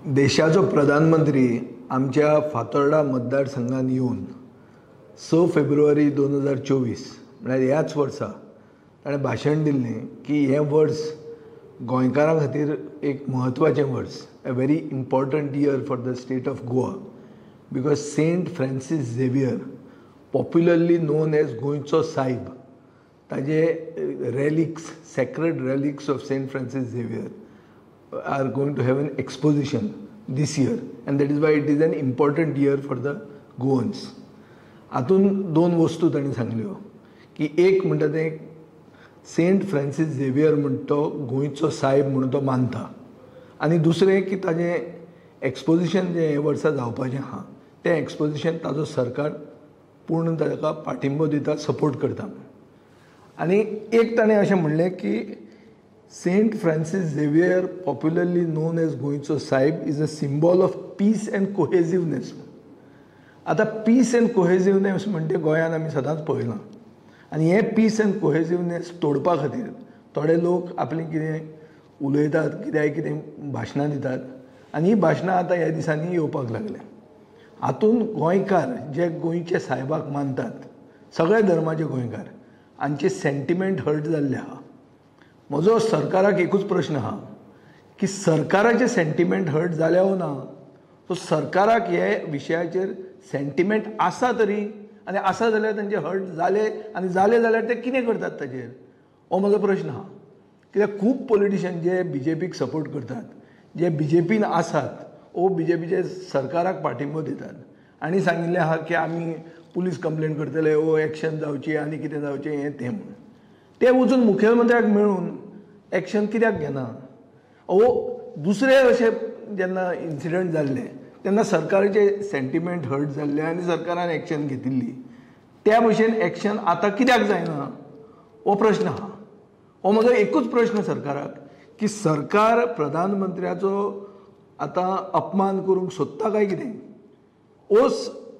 देशाचो प्रधानमंत्री आमच्या फातोर्डा मतदारसंघात येवन 6 फेब्रुवारी 2024 म्हळ्यार ह्याच वर्सा ताणें भाशण दिल्लें की हें वर्स गोंयकारां खातीर एक म्हत्वाचें वर्स, a very important year for the state of Goa, because Saint Francis Xavier, popularly known as गोंयचो सायब, ताजे relics, sacred relics of Saint Francis Xavier are going to have an exposition this year, and that is why it is an important year for the Goans. हातून दोन वस्तू तांणी सांगल्यो की एक म्हणटा तें सेंट फ्रांसीस झेवियर म्हण तो गोंयचो सायब म्हणून तो मानता, आनी दुसरें की ताजें एक्सपोजिशन जें हे वर्सा जावपाचें आहा तें एक्सपोजिशन ताजो सरकार पूर्ण ताका पाठिंबो दिता, सपोर्ट करता. आनी एक ताणें अशें म्हणलें की Saint Francis Xavier, popularly known as गोंयचो सायब, is a symbol of peace and cohesiveness. आतां पीस एंड कोहेजिवनेस म्हणटे गोंयांत आमी सदांच पळयलां, आनी हें पीस एंड कोहेजिवनेस तोडपा खातीर थोडे लोक आपलें कितें उलयतात, कित्याक कितें भाशणां दितात, आनी हीं भाशणां आतां ह्या दिसांनी येवपाक लागल्या. हातूंत गोंयकार जे गोंयच्या सायबाक मानतात, सगळ्या धर्माचे गोंयकार, हांचे सेंटिमेंट हर्ट जाल्ले आहा. म्हजो सरकाराक एकूच प्रश्न आहा की सरकाराचे सेंटिमेंट हर्ट जाल्या वो ना, सो सरकाराक हे विशयाचेर सेंटिमेंट आसा तरी, आनी आसा जाल्यार तांचे हर्ट जाले, आनी जाले जाल्यार ते कितें करतात ताजेर, हो म्हजो प्रश्न आहा. कित्याक खूब पॉलिटिशियन जे बीजेपीक सपोर्ट करतात, जे बीजेपीन आसात, ओ बीजेपीचे सरकाराक पाठिंबो दितात आनी सांगिल्लें आहा की आमी पुलीस कंप्लेन करतले, ओ एक्शन जावची आनी कितें जावचें हें तें म्हणून. ते वचून मुखेलमंत्र्याक मेळून एक्शन कित्याक घेना? ओ दुसरे अशे जेन्ना इन्सिडंट जाल्ले तेन्ना सरकाराचे सेंटिमेंट हर्ट जाल्ले आनी सरकारान एक्शन घेतिल्ली, त्या भशेन एक्शन आतां कित्याक जायना, हो प्रश्न आहा. हो म्हजो एकूच प्रश्न सरकाराक की सरकार प्रधानमंत्र्याचो आतां अपमान करूंक सोदता काय कितें? ओ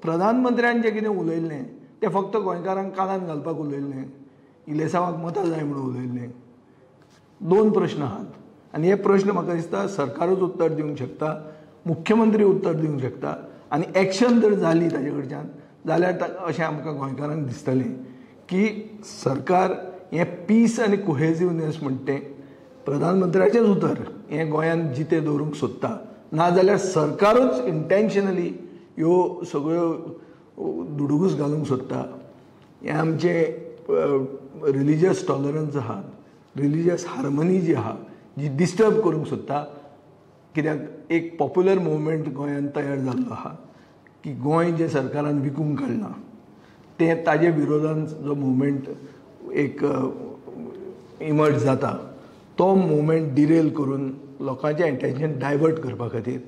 प्रधानमंत्र्यान जें कितें उलयल्लें तें फक्त गोंयकारांक कानान घालपाक उलयल्लें, इलेसांवाक मतां जाय म्हणून उलयल्लें. दोन प्रश्न आहात आनी हे प्रश्न म्हाका दिसता सरकारूच उत्तर दिवंक शकता, मुख्यमंत्री उत्तर दिवंक शकता, आनी एक्शन जर जाली ताजे कडच्यान जाल्यार अशें आमकां गोंयकारांक दिसतलें की सरकार हें पीस आनी कोहेजिवनेस म्हणटा तें प्रधानमंत्र्याचेंच उतर हें गोंयांत जितें दवरूंक सोदता, नाजाल्यार सरकारूच इंटेंशनली ह्यो सगळ्यो दुडगूस घालूंक सोदता. हें आमचें रिलिजियस टॉलरन्स आहा, रिलिजियस हार्मनी जी आहा, जी डिस्टर्ब करूंक सोदता. कित्याक एक पॉप्युलर मुवमेंट गोंयांत तयार जाल्लो आहा की गोंय जें सरकारान विकूंक काडलां तें ताजे विरोधान जो मुवमेंट एक इमर्ज जाता तो मुवमेंट डिरेल करून लोकांचें एटेंशन डायवर्ट करपा खातीर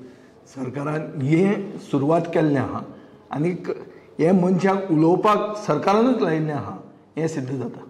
सरकारान हें सुरवात केल्लें आहा, आनी हें मनशाक उलोवपाक सरकारानूच लायिल्लें आहा हें सिद्ध जाता.